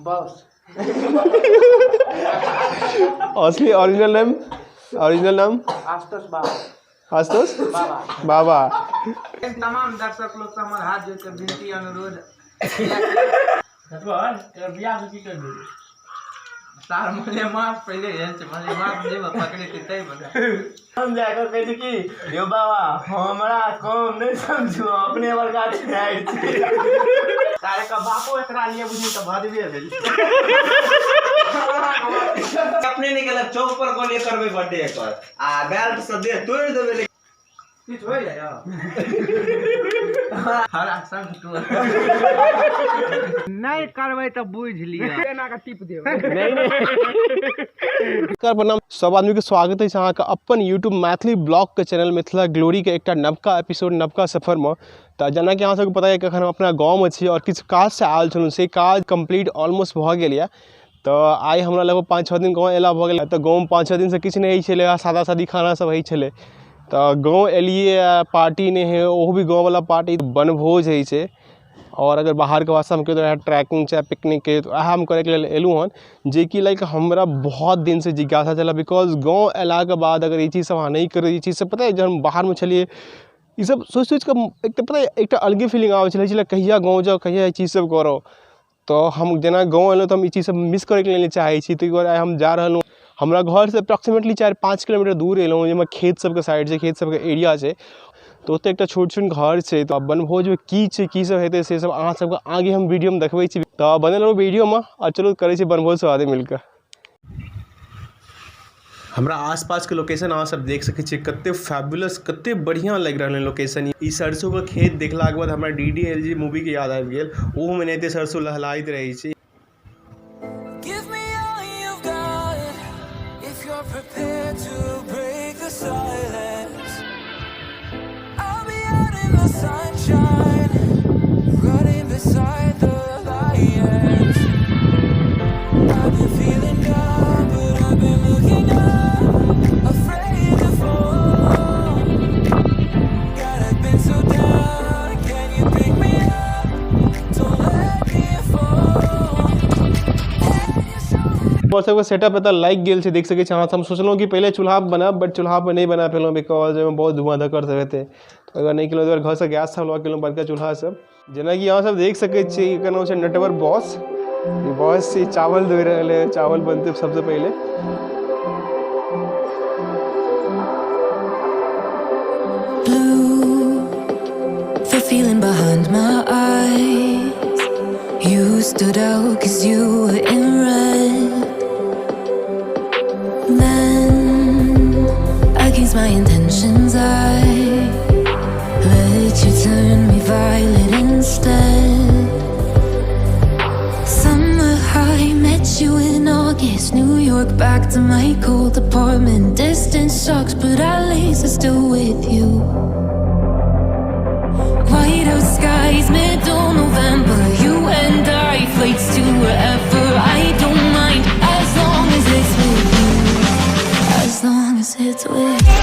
Boss. असली original नेम, original नाम आशुतोष बाबा। आशुतोष बाबा। बाबा। तमाम दर्शक लोग से हमारे हाथ जोड़ के विनती अनुरोध। बियाह में की करबी? सार मले मास पहले एहन छै, मले मास जे पकड़े के तै बना। हम जाकर कहै छी कि यो बाबा हमरा कम नहीं समझू, अपने बड़का छिनाइ छी। सारे का बापो एकरा लिए बुझी तऽ भदबे भेल। अपने नहीं गेलक चौक पर कहलिए करबै बर्थडे एकर आ बेल्ट से देह तोड़ि देबै। किछु होइ जाय हरा संग तू नहीं करबै तऽ बुझि लिअ, एना के टिप देबै। नहीं नहीं। नमस्कार, प्रणाम सब आदमी के स्वागत है अहाँके अपन यूट्यूब मैथिली ब्लॉग के चैनल मिथिला ग्लोरी के एकटा नवका एपिसोड नवका सफर में। तऽ जेनाकि अहाँ सबके पता है कि अखन हम अपना गाँवमे छी और किछु काजसँ आयल छलहुँ, से काज कम्प्लीट ऑलमोस्ट भऽ गेल यऽ। तऽ आइ हमरा लगभग 5-6 दिन गाँव अयला भऽ गेल। तऽ गाँवमे 5-6 दिनसँ किछु नहि होइ छलै, सादा सादी खाना सब होइ छलै। तऽ गाँव एलियै, पार्टी नहि हइ, ओहो भी गाँववला पार्टी वनभोज होइ छै। और अगर बाहरके भाषामे कहियौ तऽ ट्रैकिंग चाहे पिकनिक कहियौ, तऽ वएह हम करैके लेल एलहुँ हन, जेकि लाइक हमरा बहुत दिनसँ जिज्ञासा छलै। Because गाँव अयलाके बाद अगर ई चीज सब अहाँ नहि करू, ई चीज सब पता अइ जहन बाहरमे छलियै ई सब सोचि सोचिके एक तऽ पता अइ एकटा अलगे फीलिंग आबै छलै, छलै कहिया गाँव जाउ, कहिया ई चीज सब करब। तऽ हम जेना गाँव एलहुँ तऽ हम ई चीज सब मिस करैके लेल नहि चाहै छी। ताहि दुआरे आइ हम जा रहलहुँ। हमरा घरसँ अप्रोक्सीमेटली 4-5 किलोमीटर दूर एलहुँ, जाहिमे खेत सबके साइड छै, खेत सबके एरिया छै। तऽ ओतऽ एकटा छोट छोट घर छै। तऽ वनभोजमे की छै, की सब हेतै, से सब अहाँ सबके आगे हम वीडियोमे देखबै छी। तऽ बनल रहू वीडियोमे आ चलू करै छी वनभोज सब आदमी मिलके। हमरा आसपासके लोकेशन अहाँ सब देख सकै छियै, कते फैबुलस, कते बढ़िआँ लागि रहल है लोकेशन। ई सरसों के खेत देखलाके बाद हमरा DDLJ movie के याद आबि गेल, ओहोमे एनाहिते सरसों लहलाइत रहै छै। Give me all you've got if you're prepared to break the silence. I'll be out in the sunshine, running beside the lions. I've been feeling down, but I've been looking up, afraid to fall. God, I've been so down. Can you pick me up? Don't let me fall. हमर सबके setup एतऽ लागि गेल छै, देख सकै छी अहाँ सब। हम सोचलहुँ कि पहिले चूल्हा बनायब, बट चूल्हा पर नहि बना पेलहुँ because ओहिमे बहुत धुआँ धक्कड़ सब हेतै। तऽ अगर नहि केलहुँ तऽ घरसँ गैस सब लऽ गेलहुँ, बड़का चूल्हा सब। जेनाकि अहाँ सब देख सकै छियै, एकर नाम छै नटवर बॉस। ई बॉस ई चावल धोइ रहल है, चावल बनतै सबसँ पहिले। Blue, the feeling behind my eyes. You stood out 'cause you were in red. Then, against my intentions, I let you turn me violet instead. Summer high, met you in August. New York, back to my cold apartment. Distance sucks, but at least I'm still with you. White out skies, middle November. You and I, flights to wherever. I don't mind, as long as it's with you. As long as it's with you.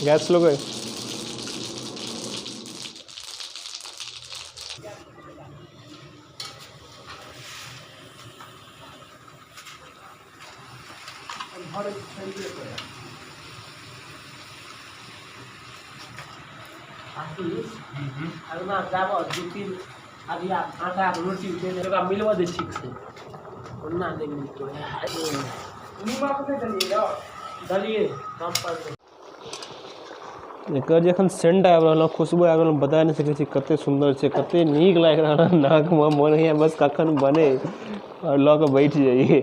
Gas slow कर। आशीष अगना जाबऽ 2-3 अरिया आटाके रोटी देने ओकरा मिलबऽ दे ठीक से, ओना नहि मिलतौ। नीमक नहि देलियै यौ? देलियै कम पड़लै। एकर जखन सेंट आबि रहल हँ, खुशबू आबि रहल हँ, बता नहि सकै छी कते सुन्दर छै, कते नीक लागि रहल हँ। नाकमे मोन होइए बस कखन बने आओर लऽ कऽ बैठ जाइए।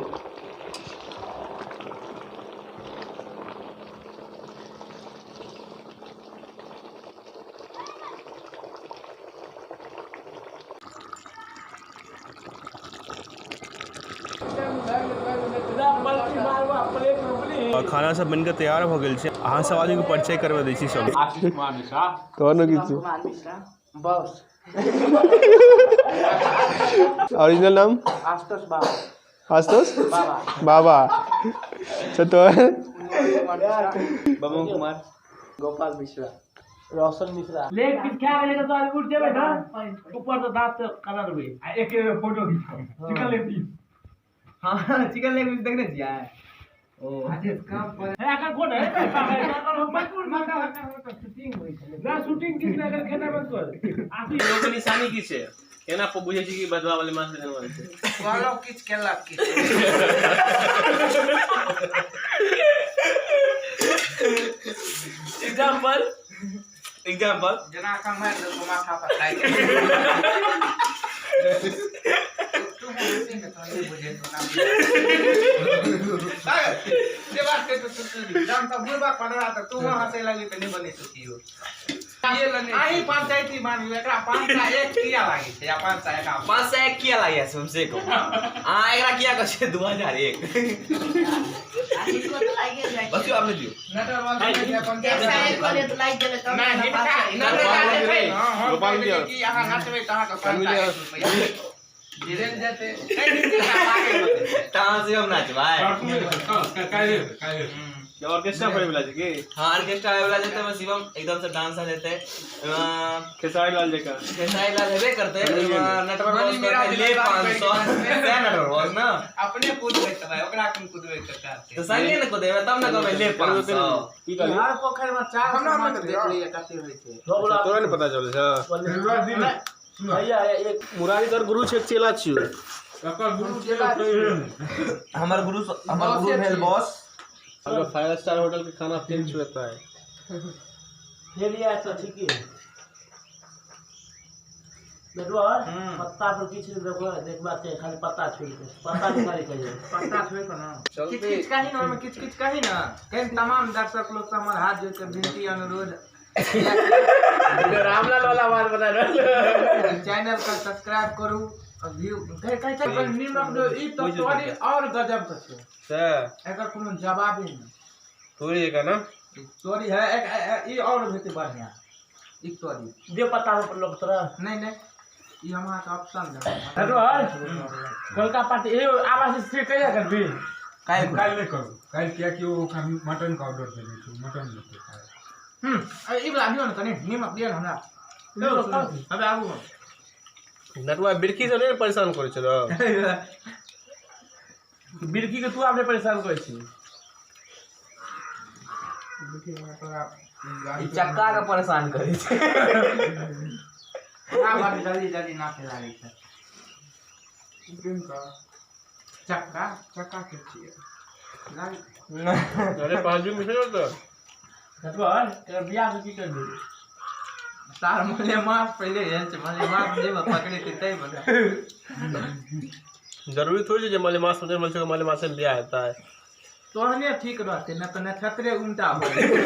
खाना सब बनके तैयार भऽ गेल छै। अहाँ सब आदमीके परिचय करबै दै छी सब। आशीष कुमार मिश्रा। तोहर की छै? कुमार मिश्रा। बॉस। ओरिजिनल नाम? आशुतोष बाबा। आशुतोष बाबा। बाबा। अच्छा तोहर? बबन कुमार, गोपाल मिश्रा, रोशन मिश्रा। लेग पीस खा गेलै तो आदमी उठ जेबै ना ऊपर तो दांत कलर हुए आ एक फोटो खींचो चिकन लेग पीस। हां चिकन लेग पीस देखने छियै। ओ एकर कोन है मजबूर माता शूटिंग होई छलै ना शूटिंग किस ना अगर खेना बंद कर आसी लोक निशानी की छै केना बुझै छी कि बदवा वाले मास जनमल छै? कहलो किछ केलक किछ। एग्जांपल एग्जांपल जना का मार देलको माथा पर खाइ के। तू हंसी में तो नहीं बुझे तो ना जे बात के तो तू जान त बुढ़बा पड़रा त तू हंसे लगी त नहीं बने सकियो। ये लने आही पंचायती मानी एकरा 501 किया लागे छै या 551? 501 किया लागे छै हमसे को। हां एकरा किया कहै छै 2001। बच्चो आपने दियो गोपाल दियो। कि अहाँ नाचबै त अहाँके 501 रुपैया जीरेन जेतै। तहाँ से हम नाचबै। ऑर्केस्ट्रा करे वाला छै की? हां ऑर्केस्ट्रा आवे वाला जेतै में शिवम एकदम से डांस आ जेतै। खेसारी लाल जका खेसारी लाल हेबे करतै। नेटवर्क बॉस करतै ले 500 सै नेटवर्क बॉस ना अपने कूदबै त भाई ओकरा कोन कूदबै त तो संगे ने कूदेबै तब ने कहबै ले 500। की कहली? हर पोखरि में चार माछ देख लियै कते होइ छै। तोरा नहि पता चलै छै? भैया एक मुरारी तोर गुरु छै चेला छियो? हमर गुरु भेल बॉस। अगर फाइव स्टार होटल के खाना फेल छुएता है। फेल या तो ठीक है नेटवर्क पत्ता पर किछ देखो देखबा छै खाली पत्ता छोड़ के पत्ता निकाली कहियो पत्ता छोड़ के ना किछ किछ कही ना ओहिमे किछ किछ कही ना कहीं। तमाम दर्शक लोग से हमर हाथ जोड़ के विनती अनुरोध रामलाल वाला बात बता रहल। चैनल के सब्सक्राइब करू और व्यू कहि कहि छै निमक दो ई तो तोरी और गजब के छै से एकर कोनो जवाब ही नहीं। तोरी जका ना तोरी है एक ई और हेतै बढ़िया ई तोरी दे पत्ता पर लोग तोरा नहीं नहीं ई हम अहाँके ऑप्शन देबै। नेटवर्क कलका पार्टी ए आवाज से कहिया करबी? काल्हि काल्हि नहि करू काल्हि कियाकि ओ मटन के ऑर्डर देने छै मटन लेतै। ई वाला दियौ ने कनि निमक दियौ ने हमरा। अबे आबू नटुआ बिरकी से नहीं परेशान करै छै बिरकी के तू आपने परेशान करै छी। ई चक्का के परेशान करै छै। आब जल्दी जल्दी नाचे लागै छै। चक्का चक्का के छियै। अरे पाजू मिश्र तो नेटवर्क एकर बियाह के की करबी? सार मले मास पहिले एहन छै मले मास जे पकड़ेतै तै बना। जरूरी थोड़ी छै जे मले मास में मले मले मास में बियाह होता है। तोहने ठीक रहतै न तऽ नक्षत्रे उल्टा हो जेतै।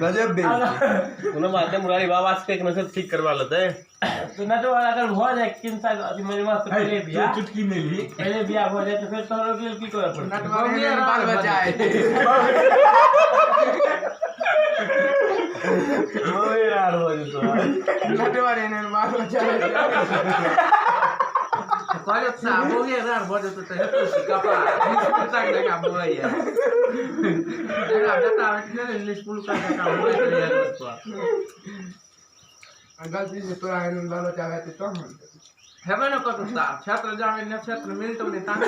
गजब बेइज्जती। कोनो बात नहीं मुरारी बाबा से एक नजर ठीक करवा लेते। तो नेटवर्क अगर भ जाए 3 साल अथी महीना से पहले बियाह चुटकी नहि ली पहले बियाह भ जाए तो फिर तोहर के की करे पड़तै? नेटवर्क बाल बच्चा है। ओए यार हो जेतौ। नेटवर्क एहन बाल बच्चा है। कहलियौ तऽ साहब बौए रार भऽ जेतौ तऽ हेतौ की कपार निष्पुलता जकाँ बौआइए। एकरा बेटा भेटलै ने निष्पुलता जकाँ बौआइत रहैए रोड पर। गलती से तोरा एहन बाल बच्चा हेतै तब हेबे ने कतौ साहब क्षेत्र जामे नक्षत्र मिलतौ नहि तामे।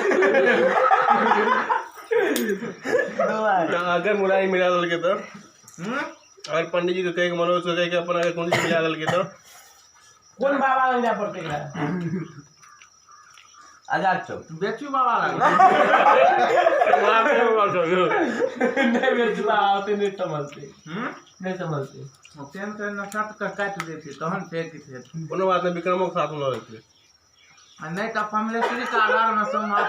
अगर मुरारी मिला देलकै तऽ अगर पंडित जी के कहि के मनोज के कहि के अपन अगर कुंडली मिला देलकै तऽ कोन बाबा लग जाय पड़तै एकरा? आजाद चौक बेचू बाबा लग। नहीं बेचू बाबा ओते नहीं समझते नहीं समझते। तेन तेन नक्षत्र के काटि दै छै तहन फेर किछु हेतै। कोनो बात नहीं विक्रमो के साथ में लऽ लेतै। आ नहि तऽ कमलेश्वरी के आधार में सब माछ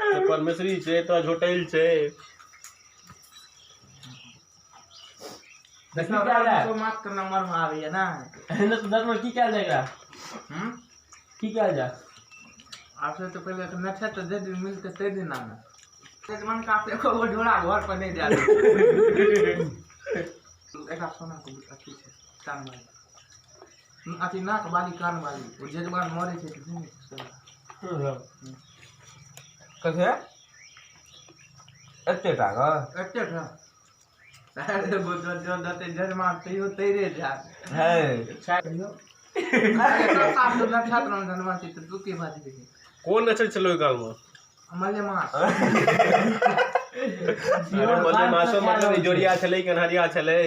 तो परमेश्वरी छै तो झोटैल छै। की कयल जाय? माछ के नंबर में आबैया ना। नहीं तो दस में की कयल जाय एकरा? की कयल जाय? आब से तो पहले नक्षत्र जे दिन मिलते ते दिन आना। मन का एको गो झोरा घर पर नहीं जाय। एकरा सोना के अथी छै। कान वाली अथी नाक वाली कान वाली ओ जजमान मरे छै तऽ घूमै छै सब। कथे एते टा के एते टा अरे बुझल जल देतै जजमान तैयो तैरे जा है। अरे साफ तो नक्षत्र में धनवा छै तऽ तू की बाजबी? कोन नचल छलो ओहि कालमे? मलेमास। अरे मलेमासो मतलब इजोरिया छलै कि अन्हरिया छलै?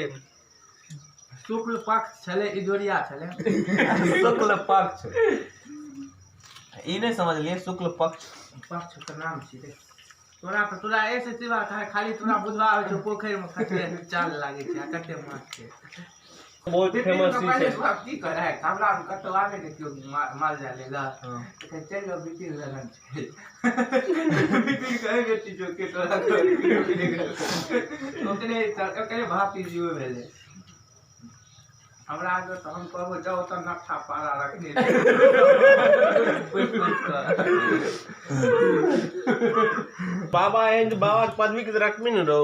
शुक्ल पक्ष छलै, इजोरिया छलै। शुक्ल पक्ष ई नहि समझलियै, शुक्ल पक्ष। पक्ष के नाम छी रे। तोरा तऽ तोरा ऐसे सिवा खाली तोरा बुझबा आबै छौ, पोखरि मे कते चाल लागै छै आ कते माछ छै। बहुत फेमस चीज पहिले छै। सुबह की करे, हमरा कतौ आबै ने केओ माल जाल लै लए, तऽ चलि जाउ, बिपिन लगन छै। बिपिन कहे बेटी जो के तोरा ओकरे ओकरे भातिजियो भेलै हमरा आगे, तऽ हम कहबो जाउ तऽ नट्ठा पारा रखने छै। पूछि पूछि कऽ। बाबा एहन जे बाबाके पदवी के तऽ रखबी ने रौ।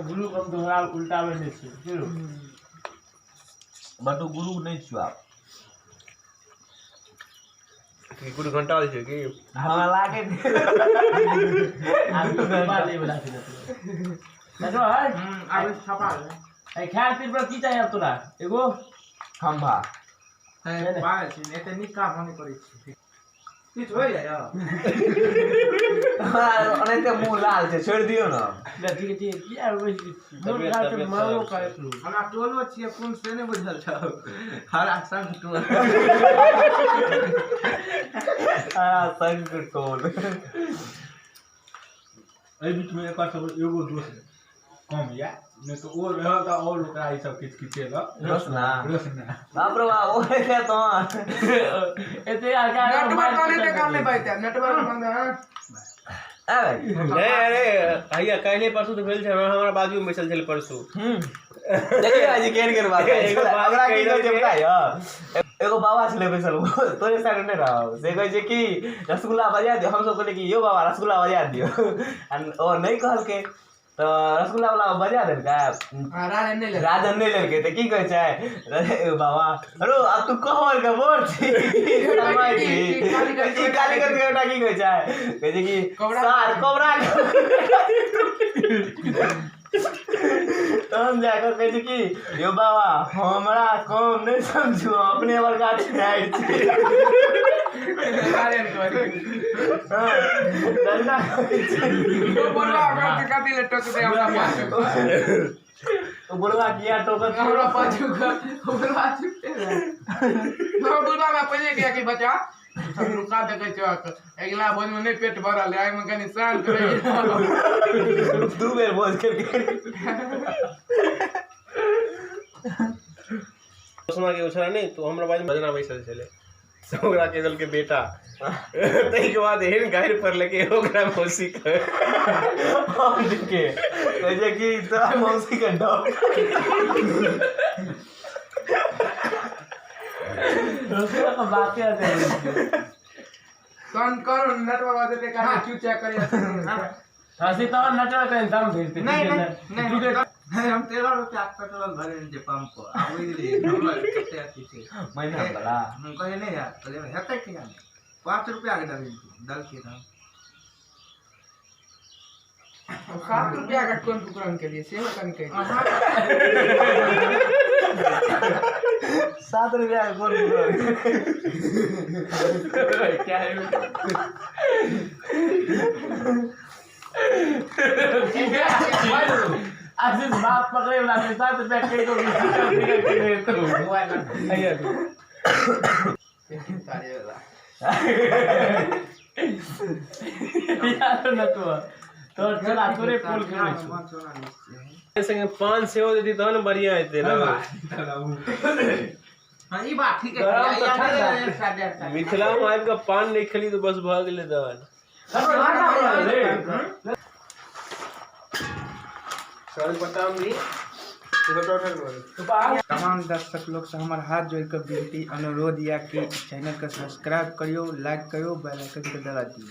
गुरु कम दोहरा उल्टाबै नहि छै की रौ? बटू गुरु नहि छियौ आब। की गुरु घंटा छै की? हमरा लागे आब छपा लै वला छै ने तोरा। देखो है। आब छपा ले। ए खाय पीर पर की चाही आब तोरा एगो? खम्भा। है पागल छी, एते नीक काम हम नहि करै छी, किछु होइ जाय। ओनाहिते मुँह लाल छै, छोड़ि दियौ ने। ले ठीक है, ठीक है, किया रोबै छी? मोन खराब छै, तबियत मांगो खराब। करैत रहू। हमरा टोलो छियै कोन से नहि बुझल छौ, हरा संग टोल। हरा संग टोल। एहि बीचमे एकर सब एगो दोस्त कम यऽ, नहि तऽ ओ रहल तऽ आओर ओकरा ई सब किछु खिचेलक। रोशना। रोशना। बाप रे बाप, ओ है तोहर। एते आगा नेटवर्क आने काम नहि पाइते, नेटवर्क बंद है। ए नहि, अरे हैया काल्हि परसू तऽ भेल छै, हमरा हमरा बाजूमे बैसल छलै परसू। देखिए भाईजी, केहन केहन बात कहै एगो छै। बात ओकरा की कहि कहै छै देलकै। पता यऽ? एगो बाबा छलै बैसल, ओ तोरे साइड नहि रहो, से कहै छै कि रसगुल्ला बजा दियौ। हमसब कहलियै कि यौ बाबा, रसगुल्ला बजा दियौ। आ ओ नहि कहलकै तऽ रसगुल्ला वाला बजा देलकै। राजन नहि लेलकै। राजन नहि लेलकै तऽ की कहै छै, अरे बाबा रो, आब तू कहर के बोर छी, शरमाइ छी। ई कालीगंज के बेटा की कहै छै, कहै छै कि कोबरा। सार कोबरा। तहन जाकऽ कहै छै कि यौ बाबा, हमरा कम नहि समझू, हम अपने बड़का छिनारि छी। राजन कहै। हँ, डंडा कहै छै। बुढ़वा के कथी ले टोकतै हमरा पाछू? ओ बुढ़वा किया टोकत? हमरा पाछू के बुढ़वा चुपे रहे। बुढ़वा हमरा पहिले किया कि बच्चा सब रुका देखै छौ, अगिला भोज में नहि पेट भरल है, एहिमे कनि शांत रही। दू बेर भोज करके। रोशना के उछड़ा नहि तो हमरा बाजूमे भजना बैसल छलै, से ओकरा कहि देलकै बेटा, ताहिके बाद एहन गारि पड़लकै ओकरा मौसी के। हम के कहै छै कि तोरा मौसी के डॉग। रसगुल्ला के बाते आते हैं। तहन करू नेटवर्क बजेते काहे चू चेक करिए। हँसी तहन नेटवर्क के दम भेजते। नहीं नहीं नहीं नहीं, हम 13 रुपया के पेट्रोल भरे जे पंप पर आ बुझलियै हमर कते अथी छै। महीना वाला। हम कहे नहीं यार, कहलियै हेतै किया नहि, 5 रुपया के डलके डलके तहन 7 रुपया का कोन टुकड़न के लिए सेहो कनि कहि दियौ। 7 रुपया के कोन? क्या है? आशीष बाप पकड़े वाला छै, 7 रुपया के को मोबाइल तारे वाला। यार न तो तोर चला तोरे पोल खेलै छौ। संगे पान सेहो देती तहन बढ़िया हेतै ने। हाँ, ई बात ठीक है। गरम तऽ ठंडा। मिथिला मे आबि कऽ पान नहि खेली तऽ बस भऽ गेलै तहन। ठंडा पड़ल रे। सर बताम नी। तमाम दर्शक लोग से हमर हाथ जोड़ के विनती अनुरोध यऽ कि चैनल के सब्सक्राइब करियो, लाइक करियो, बेल आइकन के दबा दियो।